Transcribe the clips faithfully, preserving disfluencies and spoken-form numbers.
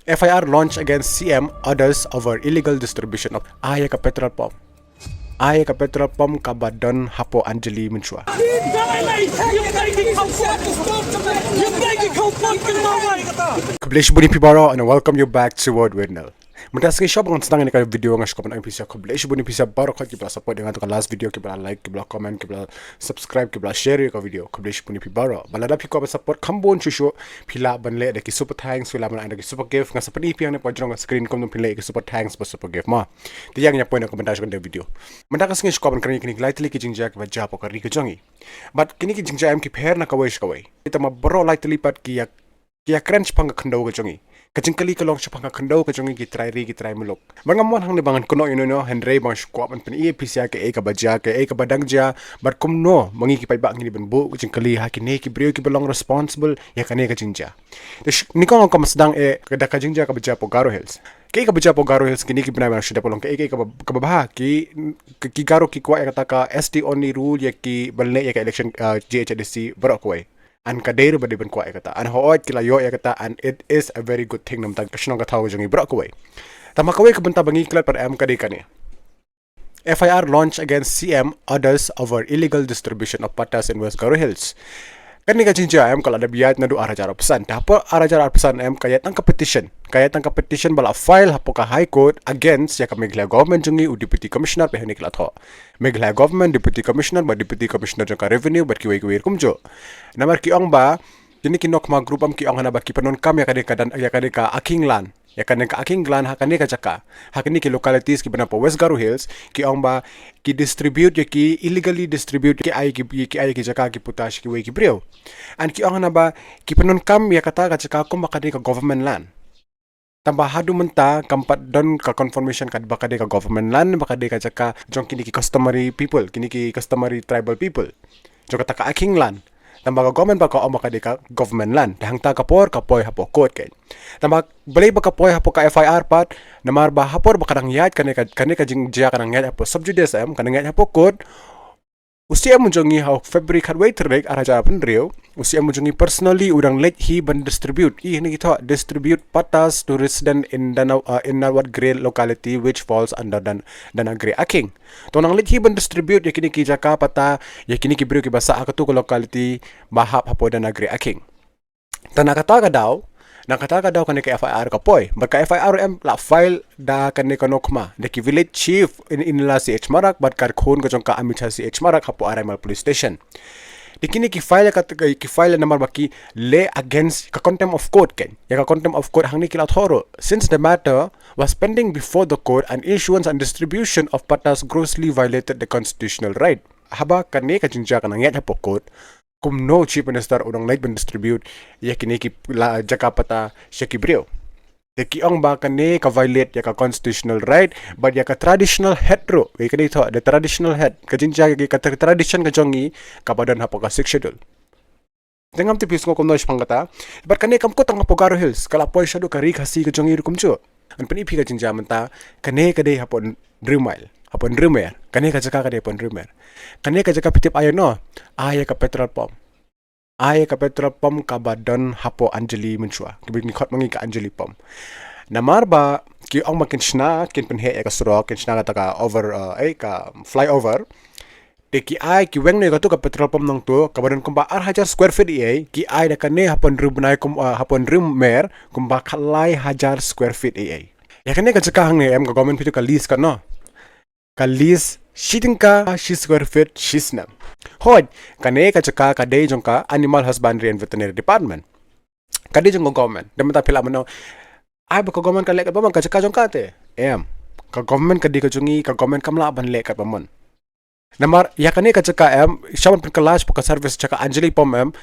F I R launch against C M orders over illegal distribution of, ah, ïa ka petrol pump. Ah, ïa ka petrol pump kaba don hapoh Anjali mynshuwa. Khublei shibun ïa phi baroh and welcome you back to World Windmill. Mynta ka sngi shuwa ba ngan sdang ïa kane ka video nga sngewbha ban ong ïa phi sha khublei shibun ïa phi sha baroh ki ba la support ïa nga na ka last video, ki ba la like, ki ba la comment, ki ba la subscribe, ki ba la share ïa ka video. Khublei shibun ïa phi baroh. Bad lada phi kwah ban support kham bun shuh shuh, phi lah ban leh da ki super thanks, phi lah ban ai da ki super gift. Nga sa pyni ïa phi hangne hapoh jrong ka screen kumno phin leh ki super thanks bad super gift mo. Te ïa ngin ïa poi na ka bynta jong kane ka video. Mynta ka sngi shuwa ban kren ïa kine ki lai tylli ki jingjia kiba jia hapoh ka ri ka jong ngi. Bad kine ki jingjia em ki pher na kawei sha kawei. Te ma baroh lai tylli pat ki ïa ki ïa kren shaphang ka khyndew ka jong ngi. Ka jingkylli ka long shaphang ka khyndew ka jong ngi ki trai ri ki trai muluk. Bad ngam mon hangne ba ngan kynnoh ïano ïano hynrei ba nga shu kwah ban pyni ïa phi sha kaei kaba jia, kaei kaba dang jia, bad kumno ma ngi ki paidbah ngin ïa ban buh ka jingkylli ha kine ki briew kiba long responsible ïa kane ka jingjia. Te sh-, nyngkong ngam sdang eh da ka jingjia kaba jia hapoh Garo Hills. Kaei kaba jia hapoh Garo Hills kine ki bnai ba nga shu dep ka long kaei, kaei kaba, kaba bha ki, ki, ki Garo ki kwah ïa kata ka S T only rule ïa ki ban leh ïa ka election, uh, G H A D C baroh kawei. And ka dei ruh ba dei ban kwah ïa kata. And hooid ki la ïoh ïa kata and it is a very good thing namar ka shnong ka thaw ka jong ngi baroh kawei. Tangba kawei ka bynta ba ngi klet pat em ka dei kane. F I R launch against C M orders over illegal distribution of pattas in West Garo Hills. Kane ka jingjia em ka la dep ïaid naduh ar hajar arphew san. Te hapoh ar hajar arphew san em ka ïaid tang ka petition. Ka ïaid tang ka petition ba la file hapoh ka High Court against ïa ka Meghalaya government jong ngi, u Deputy Commissioner, phi hangne ki la thoh. Meghalaya government, Deputy Commissioner, bad Deputy Commissioner jong ka Revenue, bad kiwei kiwei ruh kumjuh. Namar ki ong ba kine ki Nokma group em ki ong hana ba ki pyndonkam ïa kane ka dan, ïa kane ka Akhinglan. Ïa kane ka Akhinglan ha kane ka jaka. Ha kane ki localities kiba na hapoh West Garo Hills, ki ong ba ki distribute ïa ki, illegally distribute, ki ai ki, ki ai ki jaka ki patta sha kiwei ki briew. And ki ong hana ba ki pyndonkam ïa kata ka jaka kumba kane ka government land. Tangba haduh mynta kam pat don ka confirmation ka ba ka dei ka government land, ba ka dei ka jaka jong kine ki customary people, kine ki customary tribal people jong kata ka Akhinglan. Tangba ka government pat ka ong ba ka dei ka government land. Te hangta ka por ka poi hapoh court kein. Tangba balei ba ka poi hapoh ka F I R pat, namar ba ha por ba ka dang ïaid kane ka, kane ka jingjia ka dang ïaid hapoh sub judice em, ka dang ïaid hapoh court. U C M jong ngi ha u February khatwei tarik ar hajar arphew hynriew, u C M jong ngi personally u dang leit hi ban distribute, i hangne ki thoh, distribute pattas to resident in Dana, uh, in Narwat Grey locality which falls under Dan-, Dana Grey Akhing. To u dang leit hi ban distribute ïa kine ki jaka patta ïa kine ki briew kiba sah ha katu ka locality ba hap hapoh Dana Grey Akhing. Te na kata ka daw, na kata ka daw kane ka F I R ka poi. Bad ka F I R em la file da kane ka Nokma, da ki village chief in, Inla C H Marak, bad ka khun ka jong ka Amicha C H Marak hapoh Araimal Police Station. Te kine ki file ka, ki file namar ba ki leh against ka contempt of court kein. Ïa ka contempt of court hangne ki la thoh ruh. Since the matter was pending before the court and issuance and distribution of pattas grossly violated the constitutional right. Haba kane ka jingjia ka nang ïaid hapoh court, kumno Chief Minister u dang leit ban distribute ïa kine ki la jaka patta sha ki briew. Te ki ong ba kane ka violate ïa ka constitutional right, bad ïa ka traditional head ruh. Ïa kane thoh, the traditional head. Ka jingjia ïa ka tra-, tradition ka jong ngi kaba don hapoh ka Sixth Schedule. Te ngam tip phi sngew kumno shaphang kata. Bad kane kam kut tang hapoh Garo Hills, ka la poi shaduh ka ri Khasi ka jong ngi ruh kumjuh. Ngan pyni ïa phi ka jingjia mynta, kane ka dei hapoh Hynriewmile, hapoh Hynriewmer. Kane ka jaka ka dei hapoh Hynriewmer. Kane ka jaka phi tip aiu no, aiu ïa ka petrol pump. Aiu ïa ka petrol pump kaba don hapoh Anjali mynshuwa. Kiba ngi khot ma ngi ka Anjali pump. Namar ba ki ong ba kin shna, kin pynheh ïa ka surok, kin shna kata ka over, uh, eh, ka flyover. Te ki ai, ki weng noh ïa katu ka petrol pump nangtu, kaba don kumba ar hajar square feet ei ei, ki ai da kane hapoh Hynriew bnai kum, ah, hapoh Hynriewmer, kumba khatlai hajar square feet ei ei. Ïa kane ka jaka hangne em ka government phi tip ka lease ka no. Ka lease shi tyngka shi square feet shi snem. Hooid, kane ka jaka ka dei jong ka Animal Husbandry and Veterinary Department. Ka dei jong ka government. Te mynta phi lah ban ong, ai ba ka government ka leh katba mon, ka jaka jong ka te. Em. Ka government ka dei ka jong ngi, ka government kam lah ban leh katba mon. Namar ïa kane ka jaka em, sha ban pynkylla shapoh ka service jaka Anjali pump em,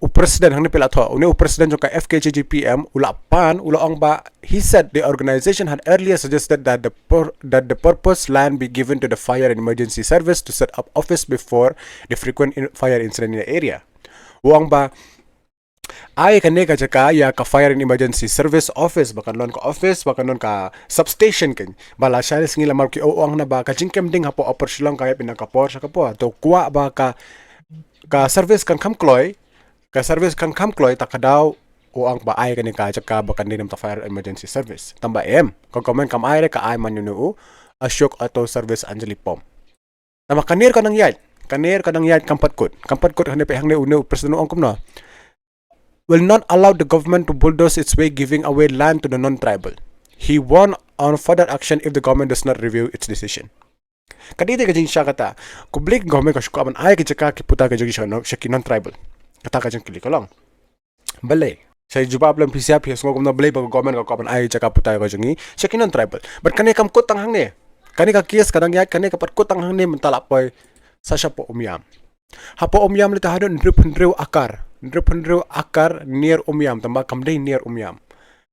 u president hangne phi la thoh, une u president jong ka F K J G P em, u la pan, u la ong ba, he said the organization had earlier suggested that the pur-, that the purpose land be given to the fire and emergency service to set up office before the frequent in-, fire incident in the area. U ong ba, ai kane ka jaka ïa ka Fire and Emergency Service Office, ba kan long ka office, ba kan long ka substation kein. Ba la shai sngi lamar ki ong na ba ka jingkem ding hapoh Upper Shillong ka ïap na ka por sha ka por. To kwah ba ka, ka service kan kham kloi, ka service kan kham kloi, ta ka daw u ong ba ai kane ka jaka ba kan dei namar fire emergency service. Tangba em, ka government kam ai re, ka ai man ïa une u Ashok Auto Service Anjali Pump. Namar kane ruh ka nang ïaid, kane ruh ka nang ïaid, kam pat kut, kam pat kut hangne, peit hangne une u president u ong kumno: "Will not allow the government to bulldoze its way giving away land to the non-tribal. He warned on further action if the government does not review its decision." Ka dei te ka jingshisha kata. Khublei ka government ka shu kwah ban ai ka jaka ki puta ka jong ki sha non, sha ki non-tribal. Kata ka jingkylli ka long. Balei? Sa jubab lem phi sha, phi sngew kumno balei ba ka government ka kwah ban ai jaka puta ka jong ngi sha ki non-tribal. But kane kam kut tang hangne. Kane ka case ka dang ïaid, kane ka pat kut tang hangne mynta la poi sa shapoh Umiam. Hapoh Umiam lei te haduh hynriewphew hynriew akar. Hynriewphew hynriew akar near Umiam, tangba kam dei near Umiam.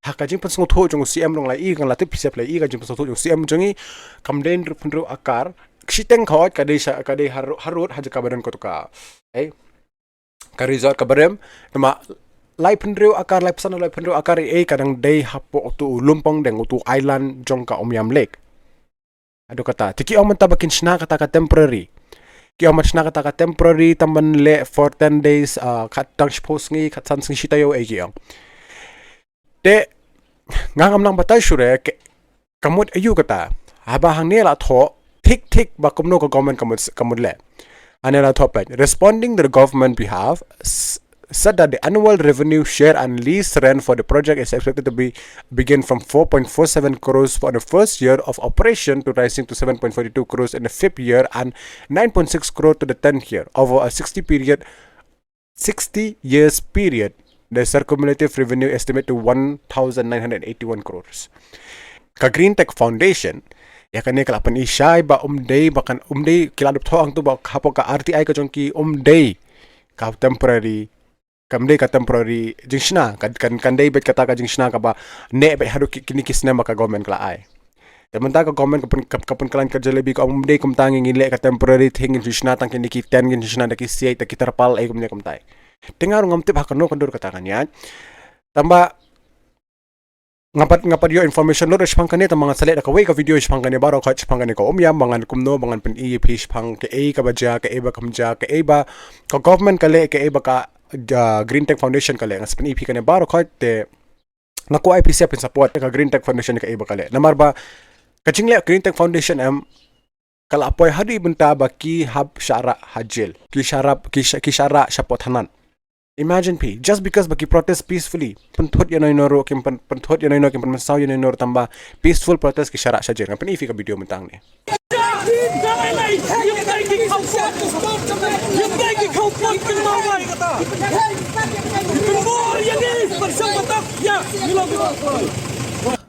Ha ka jingpynsngewthuh jong u C M ruh la i, kan la tip phi sha, la i ka jingpynsngewthuh jong u C M jong ngi, kam dei hynriewphew hynriew akar. Shiteng ka hoi ka dei sha, ka dei harud, harud ha jaka ba don kato ka, eh, ka resort ka barim. Tangba laiphew hynriew akar, laiphew san, laiphew hynriew akar, eh, ka dang dei hapoh uto u Lumpongdeng, uto u island jong ka Umiam Lake. Haduh kata. Te ki ong mynta ba kin shna kata ka temporary. Ki ong ban shna kata ka temporary tang ban leh for ten days, ah, khatsan shiphew sngi, khatsan sngi shi taïew, eh, ki ong. Te nga ngam nang batai shuh re, ka, ka mut aïu kata. Haba hangne la thoh thik thik ba kumno ka government ka mut, ka mut leh. Hangne la thoh peit: "Responding to the government behalf, s-, said that the annual revenue share and lease rent for the project is expected to be, begin from four point four seven crores for the first year of operation to rising to seven point forty two crores in the fifth year and nine point six crore to the tenth year over a sixty period, sixty years period, the cumulative revenue estimate to one thousand nine hundred eighty-one crores." Ka Green Tech Foundation, ïa kane ka la pyni shai ba um dei ba kan, um dei, ki la dup thoh hangto ba hapoh ka R T I ka jong ki um dei ka temporary, kam dei ka temporary jingshna, kan, kan, kan dei beit kata ka jingshna kaba neh beit haduh ki, kine ki snem ba ka government ka la ai. Te mynta ka government ka pyn, ka, ka pynkylla ka jalebi, ka ong um dei kumta, ngi, ngi leh ka temporary thing, ngin shna tang kine ki tent, ngin shna da ki siej, da ki tarpal, eh, kumne kumtai. Te nga ruh ngam tip ha kano ka dur kata kan ïaid. Tangba nga pat, nga pat ïoh information lut shaphang kane, tangba ngan sa leh da kawei ka video shaphang kane baroh khoit, shaphang kane ka Umiam, ba ngan kumno, ba ngan pyni ïa phi shaphang kaei kaba jia, kaei ba kam jia, kaei ba ka government ka leh, kaei ba ka, ah, Green Tech Foundation ka leh, ngan sa pyni ïa phi kane baroh khoit. Te nga kwah ïa phi sha phin support ka Green Tech Foundation kaei ba ka leh. Namar ba ka jingleh Green Tech Foundation em, ka la poi haduh bynta ba ki hap shah rah ha jail. Ki shah rah, ki shah, ki shah rah shapoh thanat. Imagine phi, just because ba ki protest peacefully. Pynthut ïano ïano ruh, kim pyn, pynthut ïano ïano, kim pynmynsaw ïano ïano ruh, tangba peaceful protest, ki shah rah sha jail. Ngan pyni ïa phi ka video mynta hangne.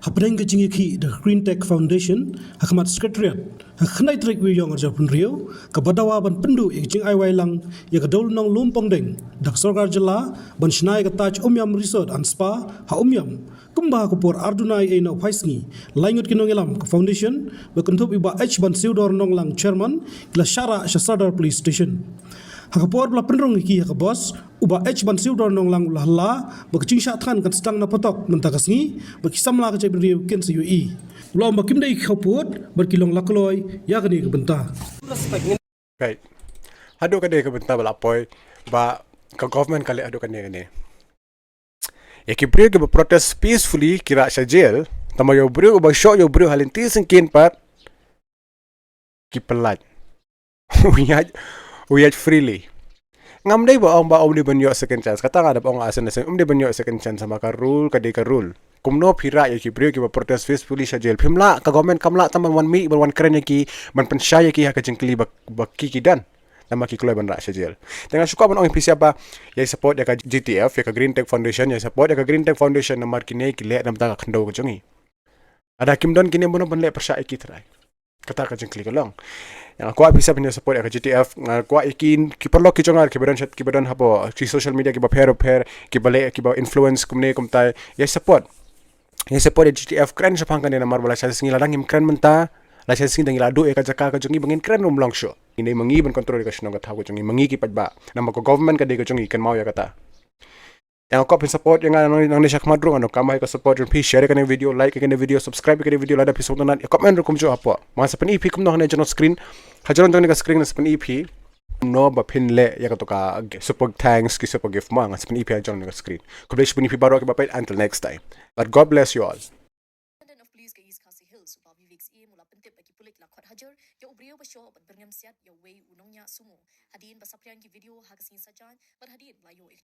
Hapdeng ka jingïakhih da ka Green Tech Foundation ha khmat Secretariat ha ka khyndai tarik u Ïaïong arhajar arphew hynriew, kaba dawa ban pynduh ïa ka jingaiwai lang ïa ka Dewlynnong Lumpongdeng da ka Sorkar Jylla ban shna ïa ka Taj Umiam Resort and Spa ha Umiam. Kumba ha ka por ar June, eh, na u phaisngi, lai ngut ki nongïalam ka foundation, ba kynthup ïa u Bah H Bansiewdor Nonglang, Chairman, ki la shah rah sha Sardar Police Station. Ha ka por ba la pynrung ïa ki ha ka bus, u Bah H Bansiewdor Nonglang u la hala ba ka jingshah thngan kan sdang na phatok mynta ka sngi, ba ki samla ka jaitbynriew kin sa ïohi. U la ong ba kim dei ki khappud bad ki long la kloi ïa kane ka bynta. Right. Haduh kane ka bynta ba la poi ba ka government ka leh haduh kane kane. Ïa ki briew kiba protest peacefully ki rah sha jail, tangba ïa u briew uba shoh ïa u briew ha lynti syngkien pat ki pyllait. U ïaid, u ïaid freely. Ngam dei ba ong ba um dei ban ïoh second chance. Kata nga dep ong, ah, shen shen, um dei ban ïoh second chance, namar ka rule ka dei ka rule. Kumno phi rah ïa ki briew kiba protest peacefully sha jail? Phim lah, ka government kam lah tang ban wan mih, ban wan kren ïa ki, ban pynshai ïa ki ha ka jingkylli ba, ba ki ki don. Namar ki kloi ban rah sha jail. Te nga shu kwah ban ong ïa phi sha ba, ïa support ïa ka G T F, ïa ka Green Tech Foundation, ïa support ïa ka Green Tech Foundation, namar kine ki leh na bynta ka khyndew ka jong ngi. Lada kim don kine, mano ban leh pyrshah ïa ki, trai? Kata ka jingkylli ka long. Nga kwah phi sha phin ïa support ïa ka G T F, nga kwah ïa ki, ki paralok ki jong nga kiba don sha, kiba don hapoh ki social media, kiba pher pher, kiba leh, kiba influence kumne kumtai, ïa support. Ïa support ïa G T F, kren shaphang kane, namar ba lashai sngi lada ngim kren mynta, lashai sngi da ngi la duh ïa ka jaka ka jong ngi ba ngin kren ruh ym long shuh. Ngin dei ma ngi ban control ïa ka shnong ka thaw ka jong ngi, ma ngi ki paidbah. Namar ka government ka dei ka jong ngi, kynmaw ïa kata. Te nga kwah phin support ïa nga nangne, nangne shakhmat ruh, nga donkam ïa ka support jong phi, share ïa kane ka video, like ïa kane ka video, subscribe ïa kane ka video lada phi sngewtynnat, ïa comment ruh kumjuh hapoh. Ba ngan sa pyni ïa phi kumno hangne jrong screen. Ha jrong jong kane ka screen ngan sa pyni ïa phi. kumno ba phin leh ïa kato ka super thanks ki super gift ma, ngan sa pyni phi ha jong ka screen. Khublei shibun ïa phi baroh kiba peit, until next time. But God bless you all. Superintendent of Police ka East Khasi Hills u Bah Vivek Syiem u la pyntip ba ki pulit la khot hajar ïa u briew ba shoh bad byrngem siat ïa uwei u nongñiah sumo hadien ba saphriang ki video ha ka sngi Saitjaiñ bad hadien ba la ïoh ïa